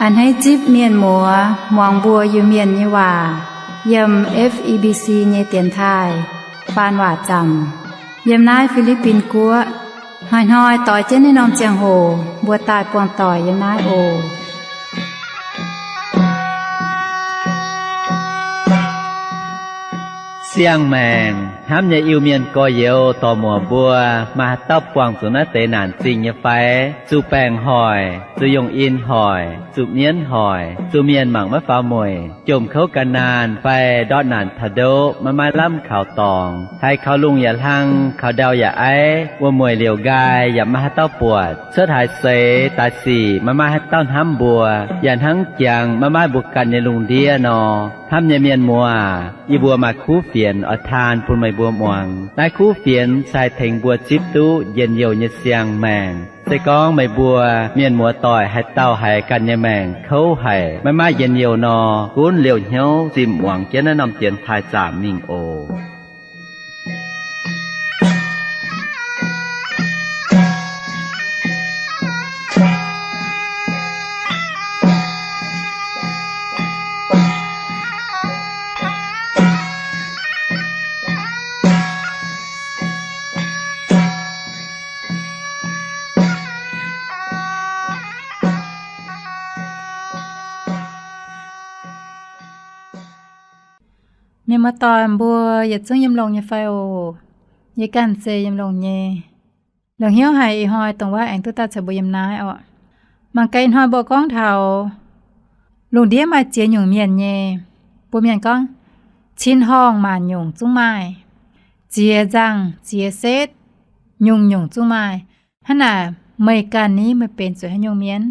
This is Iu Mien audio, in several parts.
A'hneiv zipv mienh muoz muangx mbuo Iu-Mienh nyei waac yiem F E B C nyei dienx taaih faan waac zaamc yiem naaiv Fi^li^bin Guoqv. Hnoi-hnoi doix jienv naaiv norm ziangh hoc mbuo daaih buangh doic yiem naaiv oc. Siang-maengc hnamv nyei Iu-Mienh gorx-youz dorc-muoc mbuo, maaih haaix dauh buangh zuqc naaiv deix naanc zingh nyei fai? Zuqc baengc hoic, zuqc yungh in hoic, zuqc mienv hoic, zuqc mienh mangc maiv faaux mueic, jomc kouv gan naanh fai ndortv naanc taux ndoqv maiv maaih lamh kaux dorngx, haiz kaux lungh yaac hlang, kaux ndau yaac aiv, wuom-mueic liouc nqaai yaac maiv maaih haaix dauh buatc, cuotv haaix seix daaih sic maiv maaih haaix dauh hnamv mbuo, yaac hnangv jangx maiv maaih mbuo ganh nyei lungh ndiev nor. Hnamv nyei mienh muoz, yie mbuo maaih kuv fienx oix taan bun meih mbuo muangx. Naaiv kuv fienx se haih tengx mbuo zipv duqv njien-youh nyei siang-maengc. Se gorngv meih mbuo mienh muoz doic haaix dauh haiz ganh nyei maengc kouv haic, maiv maaih njien-youh nor, gunv liouh hnyouv zinh muangx jienv naaiv norm dienx taaih zaamc mingh oc. Mienh muoz-doic mbuo yietc zungv yiem longx nyei fai oc? Yie ganh se yiem longx nyei. Longc hnyouv haic ih hnoi dongh wuov aengx duqv daaih caux mbuo yiem naaiv orqc. Mangc gaax ih hnoi mbuo gorngv taux lungh ndiev maaih ziex nyungc mienh nyei. Mbuo mienh gorngv, cin horngh maanc nyungc zungv maaih, ziex nzangh ziex setv, nyungc-nyungc zungv maaih. Hnangv naaic, meih ganh ni meih benx zuqc haaix nyungc mienh?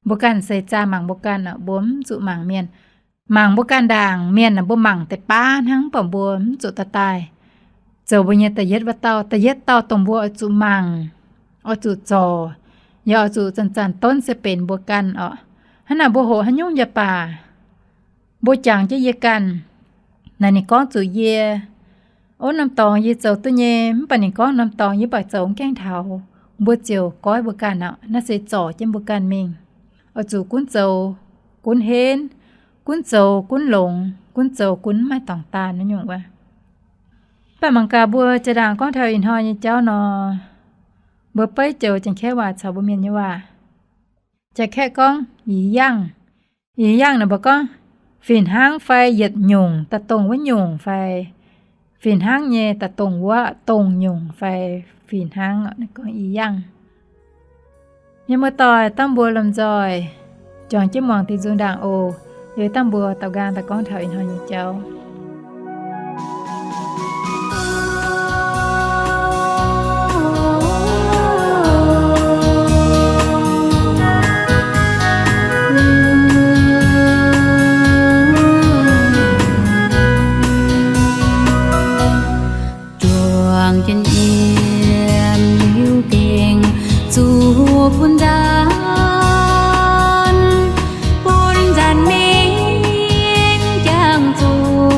Mbuo ganh seix zaah mangc mbuo ganh, mbuo mv zuqc mangc mienh. Mangc mbuo ganh ndaangc mienh, mbuo mangc deix baav hnangv, mv baac mbuo mv zuqc daaih daaih zoux mbuo nyei da'yietv wuov dauh. Da'yietv dauh dongh mbuo oix zuqc mangc, oix zuqc zorc, yaac oix zuqc zanc-zanc donv se benx mbuo ganh orqc. Hnangv naaic mbuo hoqc haaix nyungc yaac baac, mbuo jangx jienv yie ganh, naaic ninh gorngv zuqc yie, ov, norm dorngx yie zoux duqv nyei, mv baac ninh gorngv norm dorngx yie mv baac zoux mv gaengh taux, mbuo ziouc goiv mbuo ganh orqc. Naaiv se zorc jienv mbuo ganh mingh. Oix zuqc gunv zoux gunv henv, gunv zoux gunv longx, gunv zoux gunv maiv dorngx daanh naaiv nyungc wuov. Mv baac mangc gaax mbuo jaa-ndaangc gorngv taux ih hnoi nyei jauv nor, mbuo beiv joux Janx-Kaeqv waac caux mbuo Mienh nyei waac. Janx-Kaeqv gorngv อีกอย่าง, อีกอย่าง naaic mbuo gorngv fih hnangv fai yietc nyungc daaih dongh wuov nyungc fai fih hnangv nyei daaih dongh wuov dongh nyungc fai fih hnangv, gorngv อีกอย่าง. Mienh muoz-doic, dangh mbuo lomh nzoih juangc jienv muangx diuh nzung ndaangc oc. Liuz dangh mbuo daaux nqaang daaih gorngv taux ih hnoi nyei jauv. Juangc jienv yiem liuz gengh zuqc bun nzaanc, bun nzaanc mingh jangx zuqc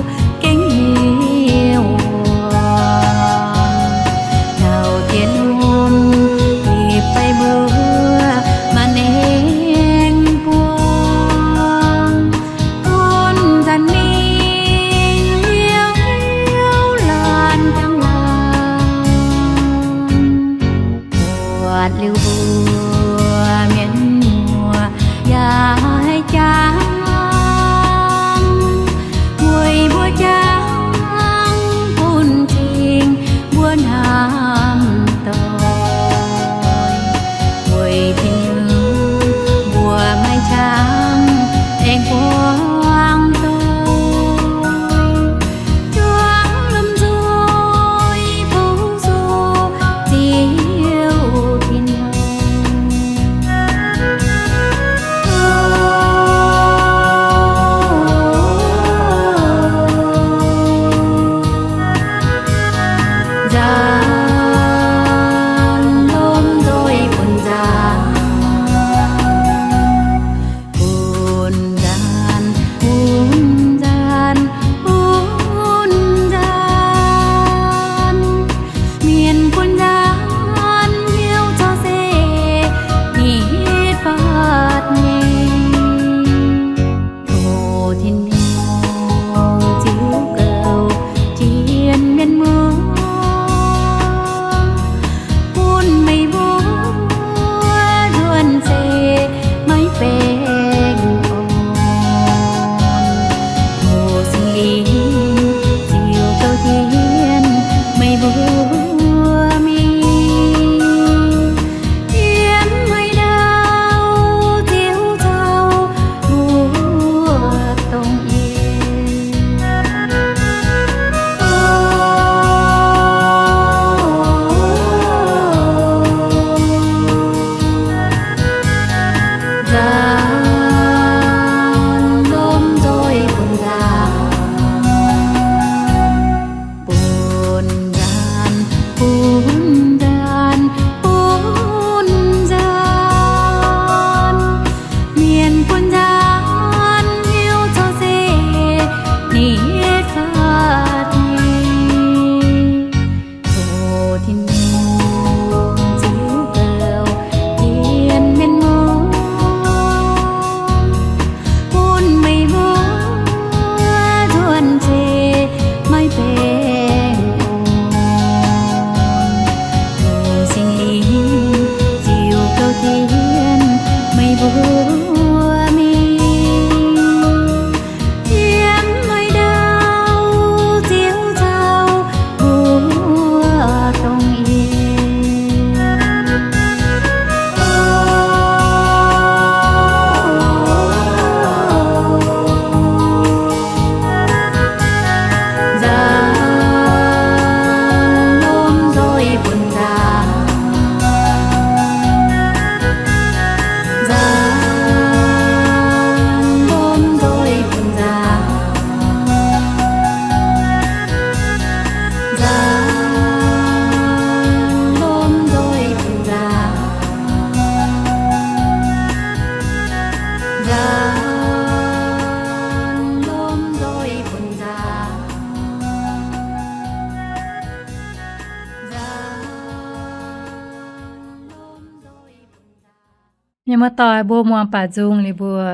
Muoz-doic mbuo muangx baac nzung liuz mbuo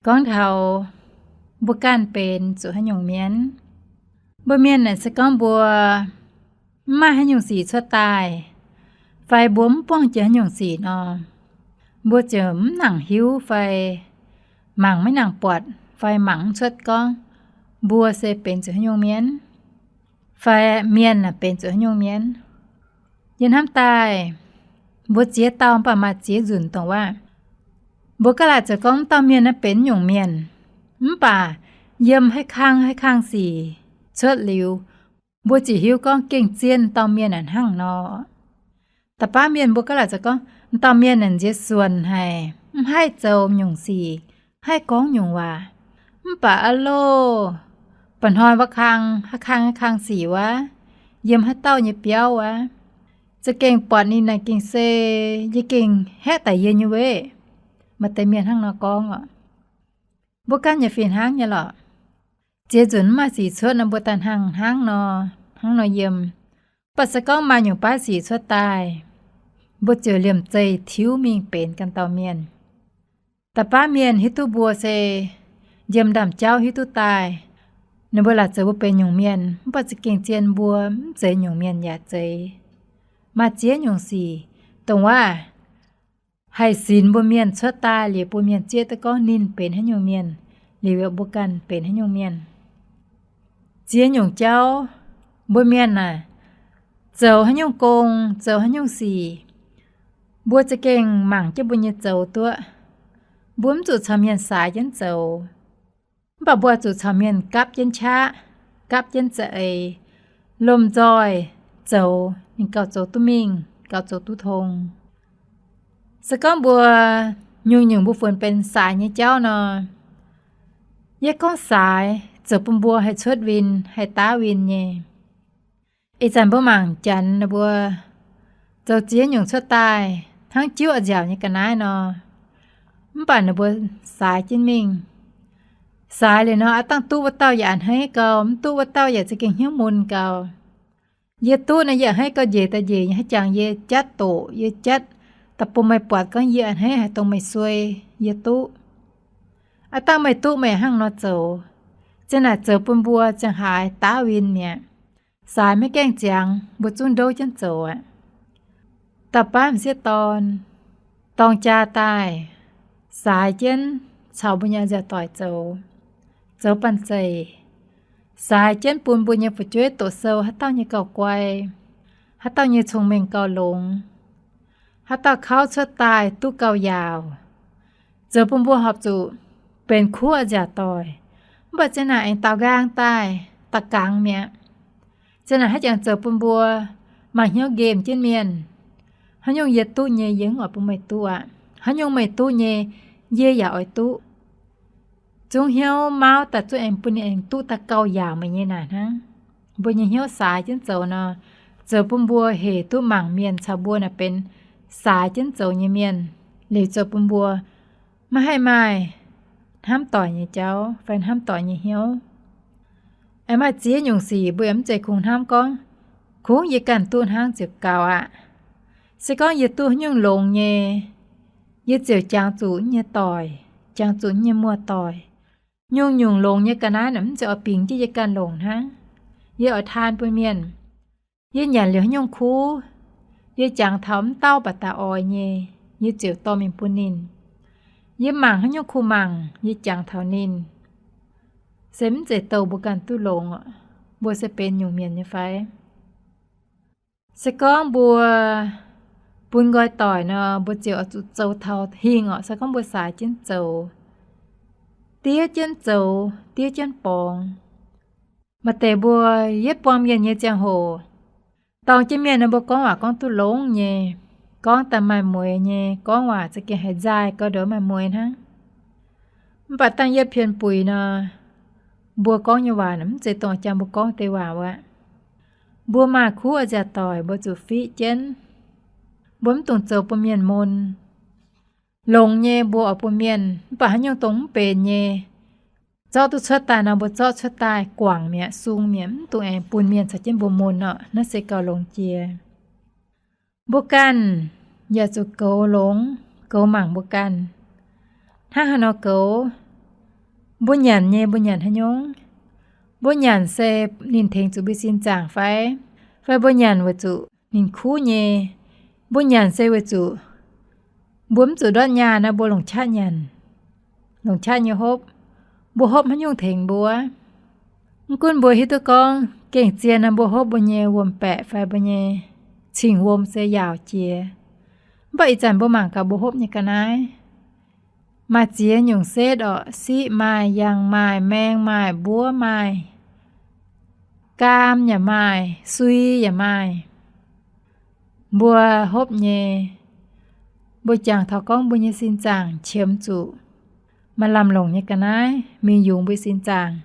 gorngv taux mbuo ganh benx zuqc haaix nyungc mienh. Mbuo mienh naaic se gorngv mbuo mv maaih haaix nyungc sic cuotv daaih, fai mbuo mv buangh jiex haaix nyungc sic nor, mbuo ziouc mv nangc hiuv fai mangc maiv nangc buatc fai mangc mv cuotv gorngv mbuo se benx zuqc haaix nyungc mienh, fai mienh naaic benx zuqc haaix nyungc mienh. Yie hnamv daaih mbuo ziex dauh mv baac maaih ziex nzunc dongh waac mbuo gaav laaic zoux gorngv dauh mienh naaiv benx nyungc mienh. Mv baac yiem haaix kang haaix kang sic cuotv liuz, mbuo ziouc hiuv gorngv gengh zien dauh mienh naaic hnangv nor. Da'baav mienh mbuo gaav laaic zoux gorngv dauh mienh naaic nziex suonc haic, mv haih zoux nyungc sic, haih gorngv nyungc waac. Mv baac aav loh, ba'hnoi wuov kang haaix kang haaix kang sic wuov, yiem haaix dauh nyei biauv wuov, za'gengh buatc ninh naaic gengh se, yie gengh haeqv daic yie nyei weiv. Maaih deix mienh hnangv nor gorngv oc. Mbuo ganh yaac fih hnangv nyei lorqc. Ziex nzunc mv maaih sic cuotv nor mbuo daaih hnangv hnangv nor, hnangv nor yiem. Mv baac se gorngv maaih nyungc baav sic cuotv daaih, mbuo ziouc liemh zeih tiuv mingh benx ganh dauh mienh. Da'baav mienh hiuv duqv mbuo se yiem ndaamv-jauv hiuv duqv daaih, ninh mbuo laaic zoux mbuo benx nyungc mienh, mv baac za'gengh zien mbuo mv zeiz nyungc mienh yaac zeiz. Maaih ziex nyungc sic, dongh waac haih sinx mbuo mienh cuotv daaih liuz, mbuo mienh zieqv duqv gorngv ninh benx haaix nyungc mienh, liuz mbuo ganh benx haaix nyungc mienh. Ziex nyungc jauv, mbuo mienh naaic zoux haaix nyungc gong, zoux haaix nyungc sic, mbuo za'gengh mangc jienv mbuo nyei zoux duqv. Mbuo mv zuqc caux mienh saaix jienv zoux, mv baac mbuo zuqc caux mienh gapv jienv qaqv, gapv jienv za'eix, lomh nzoih zoux, ninh gauh zoux duqv mingh, gauh zoux duqv tong. Se gorngv mbuo nyungc-nyungc mbuo funx benx saaix nyei jauv nor, yie gorngv saaix zoux bun mbuo haih cuotv win, haih daav win nyei. Ih zanc mbuo mangc Janx ninh mbuo zoux ziex nyungc cuotv daaih hnangv jiuv a'nziaauc nyei ga'naaiv nor, mv baac ninh mbuo saaix jienv mingh. Saaix liuz nor, aav dangh duqv wuov dauh yaac a'hneiv gau, mv duqv wuov dauh yaac za'gengh hnyouv mun gau. Yie duqv nor, yie a'hneiv gau njiec daaih njiec nyei, haaix jangx yie jatv doqc, yie jatv daaih bun meih buatc gorngv yie a'hneiv haaix dongh meih suei, yie duqv. Aav dangh meih duqv meih hnangv nor zoux, ziang naaic zoux bun mbuo ziangh haaix daav win mi'aqv. Saaix maiv gaengh ziangx, mbuo zungv ndouv jienv zoux aqv. Da'baav m'sieqv dorn dorng jaa daaih, saaix jienv caux mbuo nyei a'nziaauc doic zoux, zoux banh zeic, saaix jienv bun mbuo nyei fu'jueiv doqc sou haaix dauh nyei gauh guai, haaix dauh nyei cong-mengh gauh longx, haaix dauh kauv cuotv daaih duqv gauh yaauc, zoux bun mbuo horpc zuqc benx kuv a'nziaauc doic. Mv baac ziang naaic aengx daaux nqaang daaih da'gangx mi'aqv. Ziang naaic haaix jangx zoux bun mbuo maaih hnyouv nqemh jienv mienh. Haaix nyungc yie duqv nyei, yie mv oix bun meih duqv aqv. Haaix nyungc meih duqv nyei, yie yaac oix duqv. Zungv hnyouv mauv daaih zungv aengx bun ninh aengx duqv daaih gauh yaauc meih nyei naaic hnangv. Mbuo nyei hnyouv saaix jienv zoux nor, zoux bun mbuo hec duqv mangc mienh caux mbuo naaic benx saaix jienv zoux nyei mienh, liuz zoux bun mbuo maiv haih maaih hnamv doic nyei jauv fai hnamv doic nyei hnyouv. Aengx maaih ziex nyungc sic mbuo yaac mv zeiz kungx hnamv gorngv, kungx yie ganh duqv hnangv ziouc gaux aqv. Se gorngv yie duqv haaix nyungc longx nyei, yie ziouc jangx zuqc nyei doic, jangx zuqc nyei muoz-doic. Nyungc-nyungc longx nyei ga'naaiv naaic mv zeiz oix bingx jienv yie ganh longc hnangv. Yie oix taan bun mienh. Yie nyanc liuz haaix nyungc kuv, yie jangx taux mv dauh baac daaih oix nyei, yie ziouc dorh mingh bun ninh. Yie mangc haaix nyungc kuh mangc, yie jangx taux ninh. Se mv zeiz douh mbuo ganh duqv longx, mbuo se benx nyungc mienh nyei fai? Se gorngv mbuo bun nqoi doic nor, mbuo ziouc oix zuqc zoux taux hingh orqc. Se gorngv mbuo saaix jienv zoux, diev jienv zoux, diev jienv borngz. Maaih deix mbuo yietv buangh mienh nyei ziangh hoc, dorng jienv mienh nor, mbuo gorngv waac gorngv duqv longx nyei, gorngv daaih maaih mueix nyei, gorngv waac za'gengh haiz nzaaih gau ndongc maaih mueix hnangv. Mv baac dangh yie pien buix nor, mbuo gorngv nyei waac mv zeiz dongh jangx mbuo gorngv deix waac wuov. Mbuo maaih kuv a'nziaauc doic mbuo zuqc fiqv jienv. Mbuo mv dungx zoux bun mienh mun. Longx nyei mbuo oix bun mienh, mv baac haaix nyungc dongh mv benx nyei, zorqv duqv cuotv daaih nor, mbuo zorqv cuotv daaih guangc mi'aqv, sung mi'aqv, mv dungx aengx bun mienh caux jienv mbuo mun orqc. Naaiv se gauh longx jiex. Mbuo ganh yaac zuqc goux longx, goux mangc mbuo ganh. Hnangv haaix nor goux? Mbuo nyanc nyei, mbuo nyanc haaix nyungc? Mbuo nyanc se ninh tengx zuqc mbuo sin zaangc fai? Fai mbuo nyanc weic zuqc ninh kuv nyei? Mbuo nyanc se weic zuqc mbuo mv zuqc ndortv nyaah nor, mbuo longc qaqv nyanc, longc qaqv nyei hopv. Mbuo hopv haaix nyungc tengx mbuo? Mv gunv mbuo hiuv duqv gorngv gengh zien nor, mbuo hopv mbuo nyei wuom-baeqc fai mbuo nyei cing-wuom se yaauc jiex. Mv baac ih zanc mbuo mangc gaax mbuo hopv nyei ga'naaiv, maaih ziex nyungc setv orqc. Siqv maaih, yangh maaih, maeng maaih, mbuov maaih, gaam yaac maaih, sui yaac maaih. Mbuo hopv nyei, mbuo jangx taux gorngv mbuo nyei sin zaangc qiemx zuqc maaih lamh longc nyei ga'naaiv mingh yungz mbuo sin zaangc,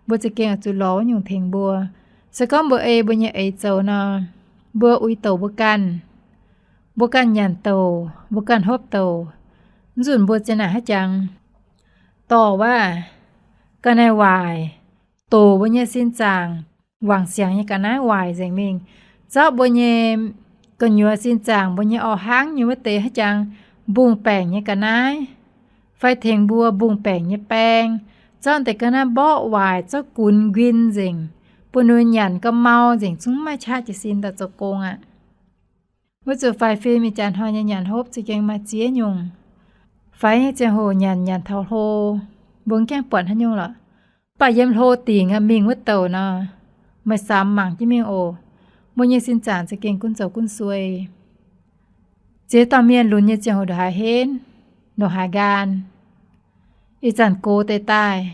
mbuo za'gengh oix zuqc lorz wuov nyungc tengx mbuo. Se gorngv mbuo ei mbuo nyei eix zoux nor, mbuo uix douc mbuo ganh, mbuo ganh nyanc douc, mbuo ganh hopv douc, mv nzunc mbuo za'naaic haaix jangx dorh wuov ga'naaiv waaic, doqc mbuo nyei sin zaangc wangc siangx nyei ga'naaiv waaic nzengc mingh, zorqv mbuo nyei gu'nyuoz sin zaangc, mbuo nyei orv hnangv nyei wuov deix haaix jangx mbungh baengc nyei ga'naaiv, fai tengx mbuo mbungh baengc nyei baeng, zorqv deix ga'naaiv mborqv waaic, zorqv gunx nquin nzengc, bun ninh nyanc ga'mau nzengc, zungv maiv qaqv jiez sin daaih zoux gong aqv. Wuov zuqc faix fim ih jaax hnoi nyei nyanc hopv za'gengh maaih ziex nyungc. Faix nyei ziangh hoc nyanc nyanc taux hlo, mbuo mv gaengh buatc haaix nyungc lorqc. Mv baac yiem hlo dingc aqv, mingh wuov douc nor, meih samx mangc jienv mingh oc. Mbuo nyei sin zaangc za'gengh gunv zoux gunv suei. Ziex dauh mienh lunx nyei ziangh hoc ndongc haaix henv, ndongc haaix nqaang. Ih zanc gox deix daaih,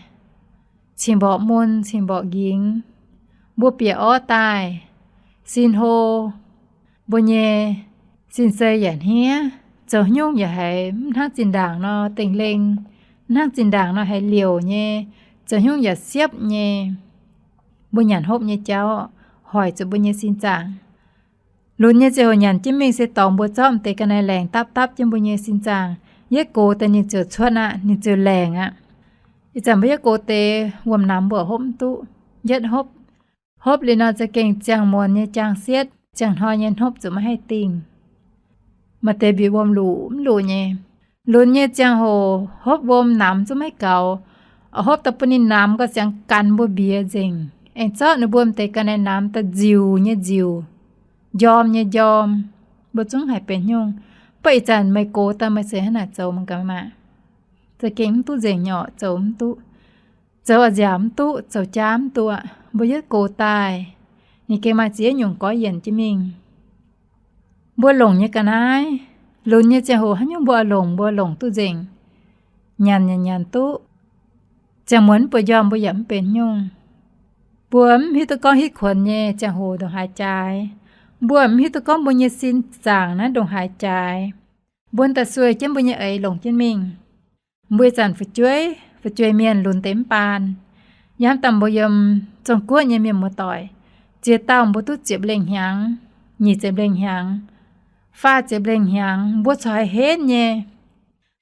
cing-mborqc mun, cing-mborqc nqingx, mbuo bieqc orv daaih, sin hlo, mbuo nyei sin-zei yaac hniev, zoux nyungc yaac haiz mv hnangv zinh ndaangc nor dengh lengh, mv hnangv zinh ndaangc nor haiz liouc nyei, zoux nyungc yaac siepv nyei. Mbuo nyanc hopv nyei jauv hoic zuqc mbuo nyei sin zaangc. Lunx nyei ziangh hoc nyanc jienv mingh se dorngx mbuo zorqv m'deix ga'naaiv laengc dapv dapv jienv mbuo nyei sin zaangc. Yietv gox deix ninh ziouc cuotv aqv, ninh ziouc laengc aqv. Ih zanc mbuo yietv gox deix wuom-namx mbuo hopv mv duqv. Yietv hopv, hopv liuz nor za'gengh ziangh muonz nyei jaang sietv, ziangh hnoi nyei hnopv zuqc maiv haih dingh. Maaih deix mbic wuom-luc mv luc nyei. Lunx nyei ziangh hoc hopv wuom-namx zungv maiv gaux. Hopv daaih bun ninh namx gau siangx ganx mbuo mbiex nzengc. Aengx zorqv ninh mbuo m'deix ga'naaiv namx daaih nziuc nyei nziuc, njorm nyei njorm, mbuo zungv haiz benx haaix nyungc. Mv baac ih zanc meih gox daaih meih se hnangv naaic zoux mangc gaax maah! Za'gengh mv duqv nzengc nyei orqc, zoux mv duqv. Zoux a'nziaauc mv duqv, zoux jaa mv duqv. Mbuo yietv gox daaih, ninh gengh maaih ziex nyungc gorx yienc jienv mingh. Mbuo longc nyei ga'naaiv, lunx nyei ziangh hoc haaix nyungc mbuo oix longc, mbuo longc duqv nzengc. Nyanc yaac nyanc duqv. Ziangh muonz mv bueix njormh mbuo yaac mv benx haaix nyungc. Mbuo mv hiuv duqv gorngv hitv kuonx nyei ziangh hoc ndongc haaix jaaix. Mbuo mv hiuv duqv gorngv mbuo nyei sin zaangc naaiv ndongc haaix jaaix. Mbuo daaih sueih jienv mbuo nyei eix longc jienv mingh. Mbuo ih zanc fu'jueiv, fu'jueiv mienh lunx deix mv baan. Yiem haaix dauh mbuo yiem Zong-Guoqv nyei mienh muoz-doic, ziex dauh mbuo duqv ziepc lengh hnyangx, nyic ziepc lengh hnyangx, faah ziepc lengh hnyangx, mbuo corc haiz henv nyei,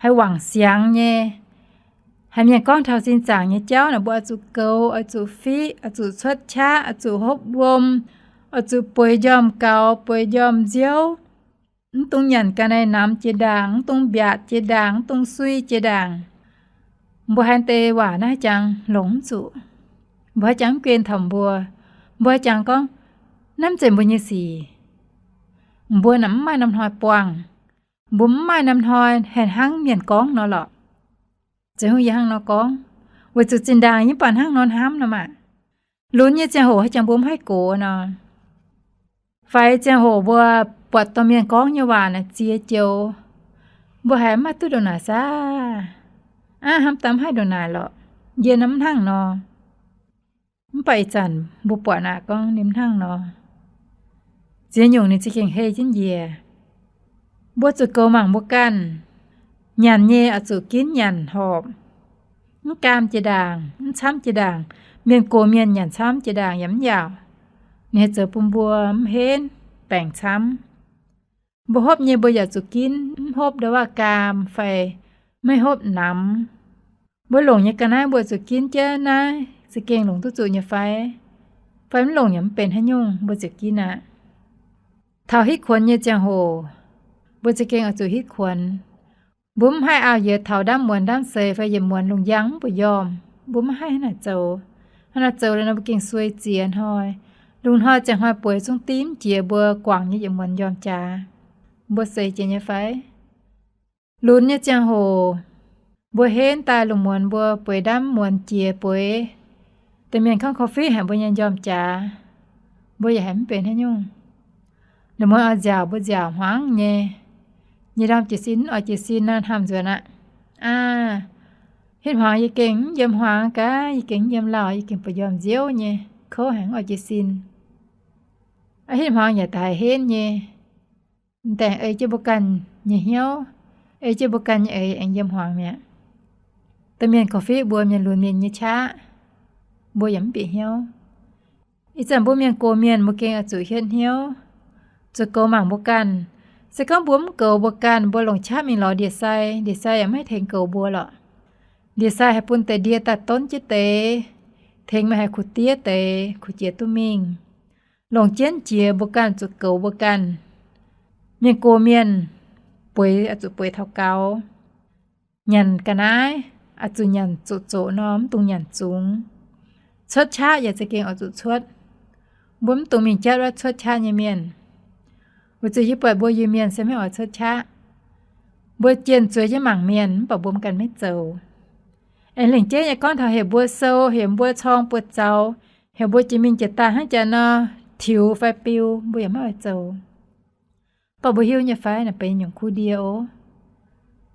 haiz wangc siangx nyei, haiz mienh gorngv taux sin zaangc nyei jauv naaic, mbuo oix zuqc goux, oix zuqc fiqv, oix zuqc cuotv qaqv, oix zuqc hopv wuom, oix zuqc bueix njormh gaux, bueix njormh nziouv. Mv dungx nyanc ga'naaiv namx jiex ndaangc, mv dungx mbiaatc jiex ndaangc, mv dungx sui jiex ndaangc. Mbuo haiz deix waac naaiv haaix jangx longc mv zuqc? Mbuo haaix jangx mv guen taux mbuo? Mbuo haaix jangx gorngv, naaiv mv zeiz mbuo nyei sic? Mbuo naaic mv maaih norm hnoi buangh. Mbuo mv maaih norm hnoi haih hnangv mienh gorngv nor lorqc. Za'gengh yie hnangv nor gorngv, weic zuqc zinh ndaangc yie mv baac hnangv nor hnamv nor maah! Lunx nyei ziangh hoc haaix jangx mbuo mv haih gox nor? Fai ziangh hoc mbuo buatc domh mienh gorngv nyei waac naaic ziex joux, mbuo haiz mv maaih duqv ndongc naaic saah? Aav, hnamv daaih mv haih ndongc naaic lorqc. Yie naaiv mv hnangv nor. Mv baac ih zanc mbuo buatc naaic gorngv ninh mv hnangv nor. Ziex nyungc ninh za'gengh hei jienv njiec. Mbuo zuqc goux mangc mbuo ganh. Nyanc nyei oix zuqc ginv nyanc horpc. Mv gaam jiex ndaangc, mv camv jiex ndaangc. Mienh gox mienh nyanc camv jiex ndaangc yaac mv yaauc. Ninh haih zoux bun mbuo mv henv, baengc camv. Mbuo hopv nyei mbuo yaac zuqc ginv, mv hopv ndau wuov gaam fai maiv hopv namx. Mbuo longc nyei ga'naaiv mbuo zuqc ginv jienv naaiv za'gengh longc duqv zuqc nyei fai? Fai mv longc yaac mv benx haaix nyungc, mbuo ziouc ginv aqv. Taux hitv kuonx nyei ziangh hoc, mbuo za'gengh oix zuqc hitv kuonx. Mbuo mv haih auv-yiex taux ndaamv muonz ndaamv seix fai yietc muonz lungh njang mv buatc njormh. Mbuo mv haih hnangv naaic zoux. Hnangv naaic zoux liuz nor mbuo gengh suei ziex hnoi. Lungh hnoi ziangh hnoi bueix zungv dimv mv jiex mbuo guangc nyei yietc muonz njormh jaax. Mbuo seix jiex nyei fai? Lunx nyei ziangh hoc, mbuo henv daaih lungh muonz mbuo bueix ndaamv muonz jiex bueix, da'mienh gorngv korv-fiqv haic mbuo nyei njormh jaax, mbuo yaac haiz mv benx haaix nyungc. Lungh muonz oix nziaauc mbuo nziaauc hmuangv nyei, nyei ndorm jiez sin oix jiez sin nor hnamv nzuonx aqv. Aa, hitv hmuangx yie gengh mv yiem hmuangx gaax, yie gengh mv yiem lauh, yie gengh buatc njormh nziouv nyei, kouv haic mv oix jiez sin. Aa, hitv hmuangx yaac daaih henv nyei. M'daaih ei jienv mbuo ganh nyei hnyouv, ei jienv mbuo ganh nyei eix aengx yiem hmuangx mi'aqv. Da'mienh korv-fiqv mbuo mienh lunx mienh nyei qaqv, mbuo yaac mv bieqc hnyouv. Ih zanc mbuo mienh gox mienh mbuo gengh oix zuqc hietv hnyouv, zuqc goux mangc mbuo ganh. Se gorngv mbuo mv goux mbuo ganh, mbuo longc qaqv mingh lorz ndie-sai, ndie-sai yaac maiv haih tengx goux mbuo lorqc. Ndie-sai haih bun deix ndie daaih donv jienv deix, tengx meih haih kuh diev deix, kuh jiex duqv mingh. Longc jienv jiex mbuo ganh zuqc goux mbuo ganh. Mienh gox mienh, bueix oix zuqc bueix taux gaux. Nyanc ga'naaiv oix zuqc nyanc zoqc zoqc nor, mv dungx nyanc zungx. Cuotv qaqv yaac za'gengh oix zuqc cuotv. Mbuo mv dungx mingh jatv wuov cuotv qaqv nyei mienh. Weic zuqc yie buatc mbuo Iu-Mienh se maiv oix cuotv qaqv. Mbuo jienh zueiz jienv mangc mienh mv baac mbuo ganh maiv zoux. Aengx lengc jeiv nyei gorngv taux heuc mbuo sou, heuc mbuo corng buoz zaux, heuc mbuo jiex mingh jiex daaih hnangv jaax nor, tiux fai biu, mbuo yaac maiv oix zoux. Mv baac mbuo hiuv nyei fai naaic benx nyungc kuv ndie oc.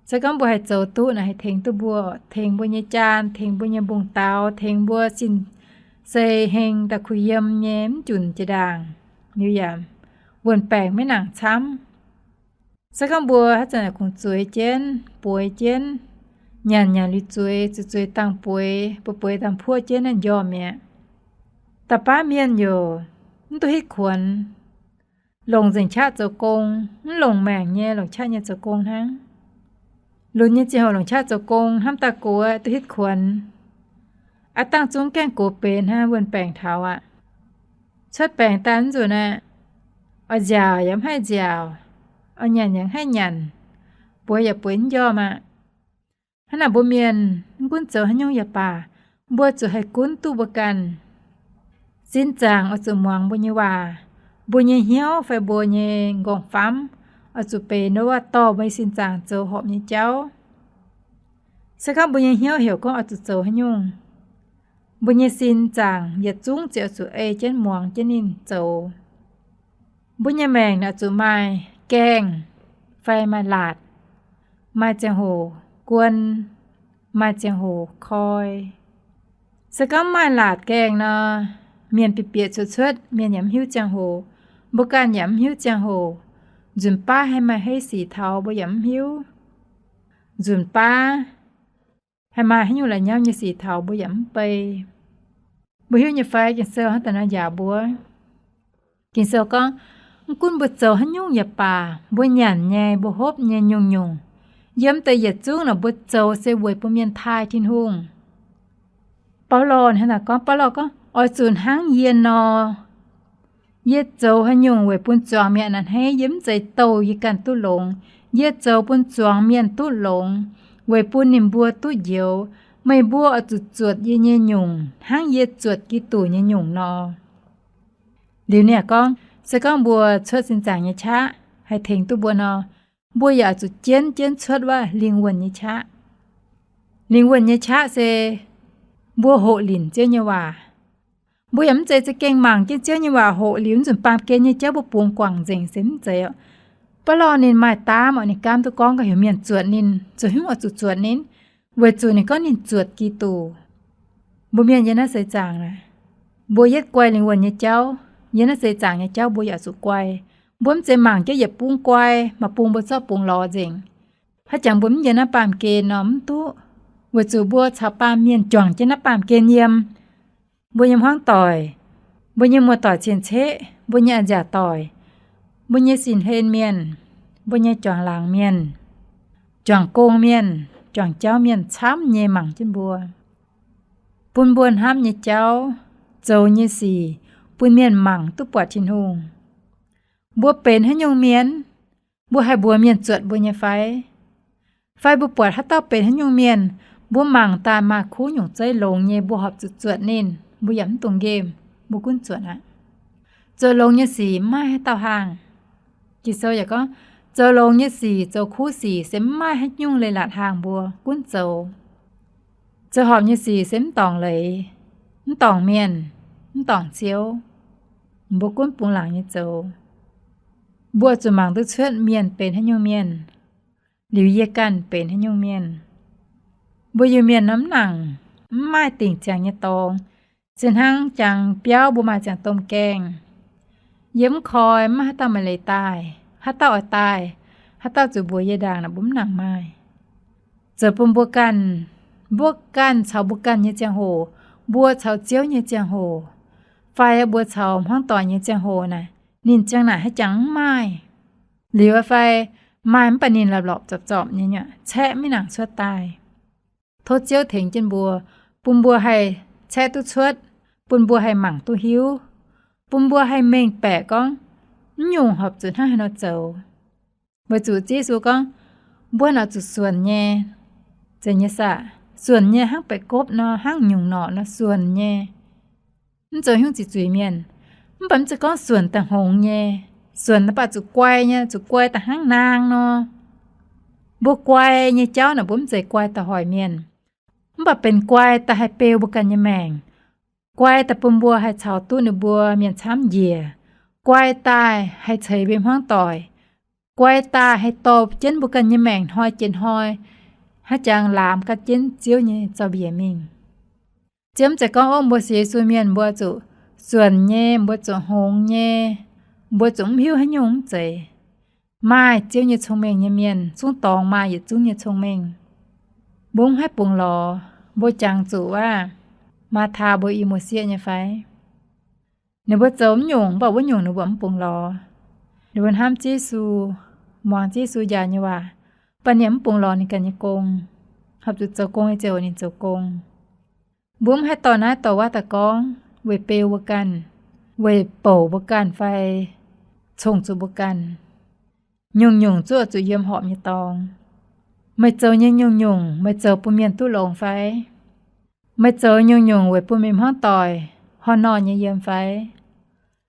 Se gorngv mbuo haih zoux duqv naaic haih tengx duqv mbuo, tengx mbuo nyei jaan, tengx mbuo nyei mbungv daaux, tengx mbuo sin-sei heng daaih kuh yiem nyei mv junc jiex ndaangc, liuz yaac wuon-baengc maiv nangc camv. Se gorngv mbuo haaix zanc kungx zueiz jienv, bueix jienv, nyanc nyanc liuz zueiz, zueiz zueiz dangh bueix, bueix bueix dangh puoqv jienv naaiv njormh mi'aqv. Da'baav mienh yaac mv duqv hitv kuonx, longc nzengc qaqv zoux gong, mv longc maengc nyei, longc qaqv nyei zoux gong hnangv. Lunx nyei ziangh hoc longc qaqv zoux gong hnamv daaih gox duqv hitv kuonx. Aav dangh zungv gaengh gox benx hnangv, wuon-baengc taux aqv. Cuotv baengc daaih mv nzunc aqv, oix nziaauc yaac mv haih nziaauc, oix nyanc yaac mv haih nyanc, bueix yaac bueix mv njormh aqv. Hnangv naaic mbuo mienh mv gunv zoux haaix nyungc yaac baac, mbuo zuqc haih gunv duqv mbuo ganh. Sin zaangc oix zuqc muangx mbuo nyei waac. Mbuo nyei hnyouv fai mbuo nyei nqorngv-famv oix zuqc benx wuov dorh mbuo nyei sin zaangc zoux horpc nyei jauv. Se gorngv mbuo nyei hnyouv heuc gorngv oix zuqc zoux haaix nyungc, mbuo nyei sin zaangc yietc zungv ziouc oix zuqc ei jienv muangx jienv ninh zoux. Mbuo nyei maengc naaic zuqc maaih gaengh fai maaih laatc, maaih ziangh hoc guon, maaih ziangh hoc koi. Se gorngv maaih laatc gaengh nor, mienh bieqc bieqc cuotv cuotv, mienh yaac mv hiuv ziangh hoc, mbuo ganh yaac mv hiuv ziangh hoc. Nzunc baav haih maaih hei sic taux mbuo yaac mv hiuv. Nzunc baav haih maaih haaix nyungc la'nyauv nyei sic taux mbuo yaac mv bei. Mbuo hiuv nyei fai Ging-Sou hnangv daaih nor njaaux mbuo? Ging-Sou gorngv, mv gunv mbuo zoux haaix nyungc yaac baac, mbuo nyanc nyei, mbuo hopv nyei nyungc-nyungc, yiem deix yietc zungv naaic mbuo zoux se weic bun mienh taaih Tin-Hungh. Baulo hnangv naaic gorngv, Baulo gorngv, oix zuqc hnangv yie nor. Yie zoux haaix nyungc weic bun zuangx mienh a'hneiv, yie mv zeiz douh yie ganh duqv longx. Yie zoux bun zuangx mienh duqv longx, weic bun ninh mbuo duqv njoux. Meih mbuo oix zuqc zuotc yie nyei nyungc hnangv yie zuotc Giduc nyei nyungc nor. Liuz ninh gorngv, se gorngv mbuo cuotv sin zaangc nyei qaqv haih tengx duqv mbuo nor, mbuo yaac oix zuqc jienv jienv cuotv wuov lingh wuonh nyei qaqv. Lingh wuonh nyei qaqv se mbuo hoqc linc Ziouv nyei waac. Mbuo yaac mv zeiz za'gengh mangc jienv Ziouv nyei waac hoqc liuz nzunc baamh gen nyei jauv mbuo bungx guangc nzengc se mv zeiz oc. Baulo ninh maaih daamv oc, ninh gaamv duqv gorngv gauh heuc mienh zuotc ninh. Zuqc haaix nyungc oix zuqc zuotc ninh? Weic zuqc ninh gorngv ninh zuotc Giduc. Mbuo mienh yiem naaiv seix zaangc naaic, mbuo yietv guai lingh wuonh nyei jauv, yiem naaiv seix zaangc nyei jauv mbuo yaac zuqc guai. Mbuo mv zeiz mangc jienv yietc bung guai, maaih bung mbuo zorqv bungx lorz nzengc. Haaix jangx mbuo mv yiem naaiv baamh gen nor mv duqv, weic zuqc mbuo caux baamh mienh juangc jienv naaiv baamh gen yiem. Mbuo nyei hmuangv doic, mbuo nyei muoz-doic cien-ceqv, mbuo nyei a'nziaauc doic, mbuo nyei sin-hlen mienh, mbuo nyei juangc laangz mienh, juangc gong mienh, juangc jauv mienh camv nyei mangc jienv mbuo, bun mbuo hnamv nyei jauv, zoux nyei sic, bun mienh mangc duqv buatc Tin-Hungh. Mbuo benx haaix nyungc mienh? Mbuo haih mbuox mienh zuotc mbuo nyei fai? Fai mbuo buatc haaix dauh benx haaix nyungc mienh, mbuo mangc daaih maaih kuv nyungc zeiv longx nyei, mbuo horpc zuqc zuotc ninh, mbuo yaac mv dungx nqemh, mbuo gunv zuotc aqv. Zoux longx nyei sic mv maaih haaix dauh haangh. Ging-Sou yaac gorngv, zoux longx nyei sic, zoux kuv sic se mv maaih haaix nyungc leiz-latc haangh mbuo, gunv zoux. Zoux horpc nyei sic se mv dorngc leiz, mv dorngc mienh, mv dorngc Ziouv. Mbuo gunv bungx laangc nyei zoux. Mbuo zuqc mangc duqv cuotv mienh benx haaix nyungc mienh, liuz yie ganh benx haaix nyungc mienh. Mbuo Iu-Mienh nor mv nangc, mv maaih dingc ziangx nyei dorngx, se hnangv jangx biauv mbuo maaih ziangx domh gaengh. Yie mv koi, mv maaih haaix dauh maaih leiz daaih, haaix dauh oix daaih, haaix dauh zuqc mbuox yie ndaangc naaic, mbuo mv nangc maaih. Zoux bun mbuo ganh, mbuo ganh caux mbuo ganh nyei ziangh hoc, mbuo caux Ziouv nyei ziangh hoc, fai mbuo caux hmuangv doic nyei ziangh hoc naaic, ninh ziang naaic haaix jangx mv maaih. Liuz fai maaih mv baac ninh lorpc lorpc zorpc zorpc nyei, caeqv maiv nangc cuotv daaih. Tov Ziouv tengx jienv mbuo, bun mbuo haih caeqv duqv cuotv, bun mbuo haih mangc duqv hiuv, bun mbuo haih mengh baeqc gorngv mv nyungc horpc zuqc hnangv haaix nor zoux. Weic zuqc Ziouv Yesu gorngv, mbuo naaic zuqc suonc nyei. Zeiz nyei saah? Suonc nyei hnangv baeqc gopv nor, hnangv nyungc norqc nor suonc nyei. Mv zoux hnyouv ziqc zuiz mienh. Mv baac mv zeiz gorngv suonc daaih hngongx nyei. Suonc naaiv baac zuqc guai nyei, zuqc guai daaih hnangv naang nor. Mbuo guai nyei jauv naaic mbuo mv zeiz guai daaih hoic mienh, mv baac benx guai daaih haih beu mbuo ganh nyei maengc, guai daaih bun mbuo haih caux duqv ninh mbuo mienh camv njiec, guai daaih haih ceix mbuo hmuangv doic, guai daaih haih dorh jienv mbuo ganh nyei maengc hnoi jiex hnoi, haaix jangx laamx gan jienv Ziouv nyei zaux-mbiec mingh. Ziouv mv zeiz gorngv, ov, mbuo sienx Yesu mienh mbuo zuqc suonc nyei, mbuo zuqc hngongx nyei, mbuo zuqc mv hiuv haaix nyungc, mv zeiz. Maaih Ziouv nyei cong-mengh nyei mienh, zungv dorngx maaih yietc zungv nyei cong-mengh. Mbuo mv haih bungx lorz, mbuo jangx zuqc wuov Maataa mbuo i muoz-sieqv nyei fai? Ninh mbuo zoux mv nyungc, mv baac wuov nyungc ninh mbuo mv bungx lorz. Ninh mbuo hnamv Ziouv Yesu, muangx Ziouv Yesu njaaux nyei waac, mv baac ninh mv bungx lorz ninh ganh nyei gong, horpc zuqc zoux gong nyei ziangh hoc ninh zoux gong. Mbuo mv haih dorh naaiv dorh wuov daaih gorngv weic beu mbuo ganh, weic bouc mbuo ganh fai cong-zuqc mbuo ganh. Nyungc-nyungc zuqc zuqc yiem horpc nyei dorngx. Meih zoux nyei nyungc-nyungc meih zoux bun mienh duqv longx fai? Meih zoux nyungc-nyungc weic bun meih hmuangv doic horh norh nyei yiem fai?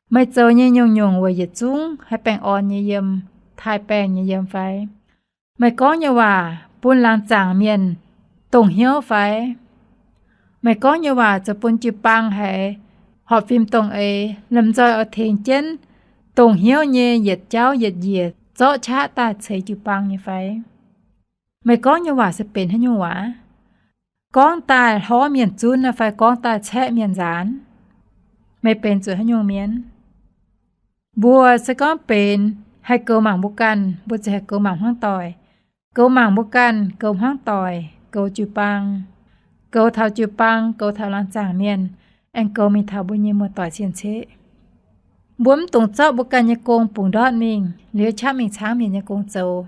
Meih zoux nyei nyungc-nyungc weic yietc zungv haih baengh orn nyei yiem, taaih baengh nyei yiem fai? Meih gorngv nyei waac bun laangz zaangc mienh dongh hnyouv fai? Meih gorngv nyei waac zoux bun jiu-baang haiz horpc fim dongh eix, lomh nzoih oix tengx jienv dongh hnyouv nyei yietc jauv yietc njiec zorqv qaqv daaih ceix jiu-baang nyei fai? Meih gorngv nyei waac se benx haaix nyungc waac? Gorngv daaih hlorv mienh zunv fai gorngv daaih caeqv mienh nzaanx? Meih benx zuqc haaix nyungc mienh? Mbuo se gorngv benx haih goux mangc mbuo ganh, mbuo ziouc haih goux mangc hmuangv doic. Goux mangc mbuo ganh, goux hmuangv doic, goux jiu-baang, goux taux jiu-baang, goux taux laangz zaangc mienh, aengx goux mingh taux mbuo nyei muoz-doic cien-ceqv. Mbuo mv dungx zorqv mbuo ganh nyei gong bungx ndortv mingh liuz qaqv mingh caangv mienh nyei gong zoux.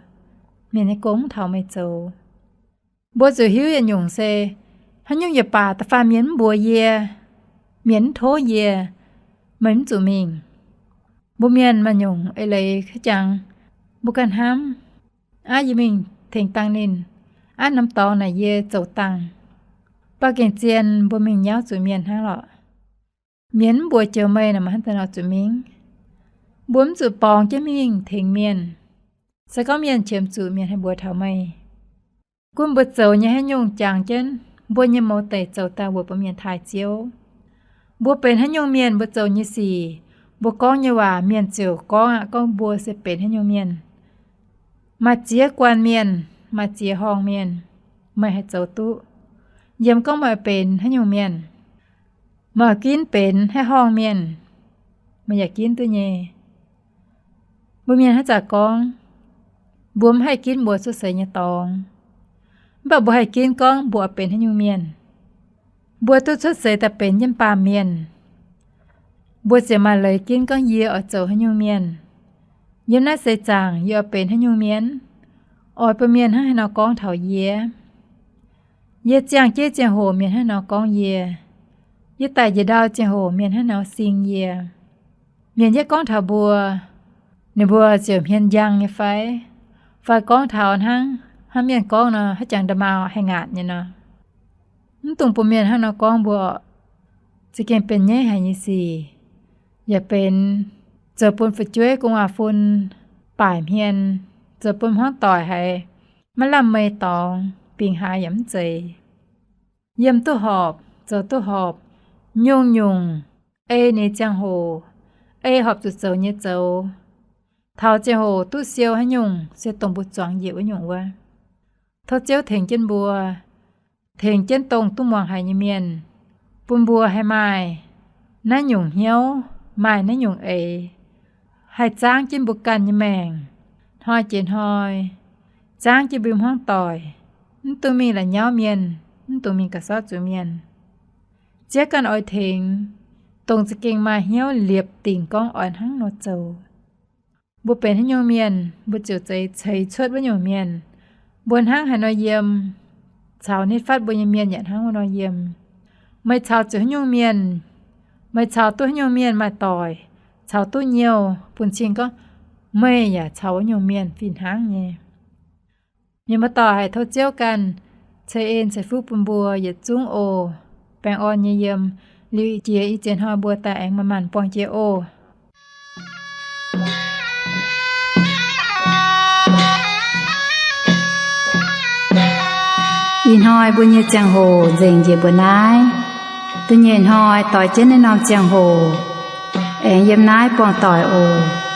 Mienh nyei gong mv taux meih zoux. Mbuo zuqc hiuv yietc nyungc se, haaix nyungc yietc baac da'faanh mienh mv mbuox yie, mienh mv tov yie, meih mv zuqc mingh. Mbuo mienh maaih nyungc eix leiz ka'jangx, mbuo ganh hnamv, aav, yie mingh tengx dangh ninh, aav, norm dorngx naaic yie zoux dangh. Baac gengh zien mbuo mingh nyauv zuqc mienh hnangv lorqc. Mienh mv mbuox joux meih naaic, meih hnangv haaix nor zuqc mingh? Mbuo mv zuqc borngz jienv mingh tengx mienh. Se gorngv mienh qiemx zuqc, mienh haih mbuox taux meih. Gunv mbuo zoux nyei haaix nyungc jangx jienv mbuo nyei mouz deic zoux daaih weic bun mienh taaih Ziouv. Mbuo benx haaix nyungc mienh, mbuo zoux nyei sic, mbuo gorngv nyei waac, mienh ziouc gorngv aqv, gorngv mbuo se benx haaix nyungc mienh. Maaih ziex guanh mienh, maaih ziex horngh mienh, meih haih zoux duqv, yiem gorngv meih benx haaix nyungc mienh. Meih ginv benx haaix horngh mienh, meih yaac ginv duqv nyei. Mbuo mienh haaix zanc gorngv, mbuo mv haih ginv mbuo cuotv seix nyei dorngx, mv baac mbuo haih ginv gorngv mbuo oix benx haaix nyungc mienh. Mbuo duqv cuotv seix daaih benx jienv baamh mienh, mbuo ziouc maaih leiz ginv gorngv yie oix zoux haaix nyungc mienh. Yiem naaiv seix zaangc yie oix benx haaix nyungc mienh. Oix bun mienh hnangv haaix nor gorngv taux yie. Yie ziangh jienv ziangh hoc mienh hnangv haaix nor gorngv yie. Yie daic njiec ndau ziangh hoc mienh hnangv haaix nor sing yie. Mienh yie gorngv taux mbuo, ninh mbuo ziouc hmien njang nyei fai? Fai gorngv taux hnangv Hnangv mienh gorngv nor, haaix jangx nda'maauh haih ngaatc nyei nor. Mv dungx bun mienh hnangv nor gorngv mbuo. Za'gengh benx nyaiv haic nyei sic, yaac benx zoux bun fu'jueiv gu'nguaaz-fun baaic hmien, zoux bun hmuangv doic haiz maiv lamh mei dorngx, bingx haaix yaac mv zeiz. Yiem duqv horpc, zoux duqv horpc, nyungc-nyungc ei ninh nyei ziangh hoc, ei horpc zuqc zoux nyei zoux. Taux ziangh hoc duqv siou haaix nyungc se dongh mbuo zuangx njiec wuov nyungc wuov. Tov Ziouv tengx jienv mbuo, tengx jienv dongh duqv muangx haic nyei mienh, bun mbuo haih maaih naaiv nyungc hnyouv, maaih naaiv nyungc eix, haih zaangv jienv mbuo ganh nyei maengc, hnoi jiex hnoi, zaangv jienv mbuo hmuangv doic, mv dungx mingh la'nyauv mienh, mv dungx mingh ga'sortv zuiz mienh. Ziex ganh oix tengx, dongh za'gengh maaih hnyouv liepc dingc gorngv oix hnangv nor zoux. Mbuo benx haaix nyungc mienh, mbuo ziouc zeiz ceix cuotv wuov nyungc mienh. Mbuo hnangv haaix nor yiem, caux nitv fatv mbuo nyei mienh yaac hnangv wuov nor yiem. Meih caux zuqc haaix nyungc mienh, meih caux duqv haaix nyungc mienh maaih doic, caux duqv nyouh, bun cing gorngv meih yaac caux wuov nyungc mienh fih hnangv nyei. Mienh muoz-doic, haiz tov Ziouv ganh ceix en ceix fuqv bun mbuo yietc zungv oc. Baengh orn nyei yiem, liuz jiex i ziex hnoi mbuo daaih aengx manc-manc buangh jiex oc. Ih hnoi mbuo nyei ziangh hoc nzengc njiec mbuo naaiv. Da'nyeic hnoi doix jienv naaiv norm ziangh hoc aengx yiem naaiv buangh doic oc.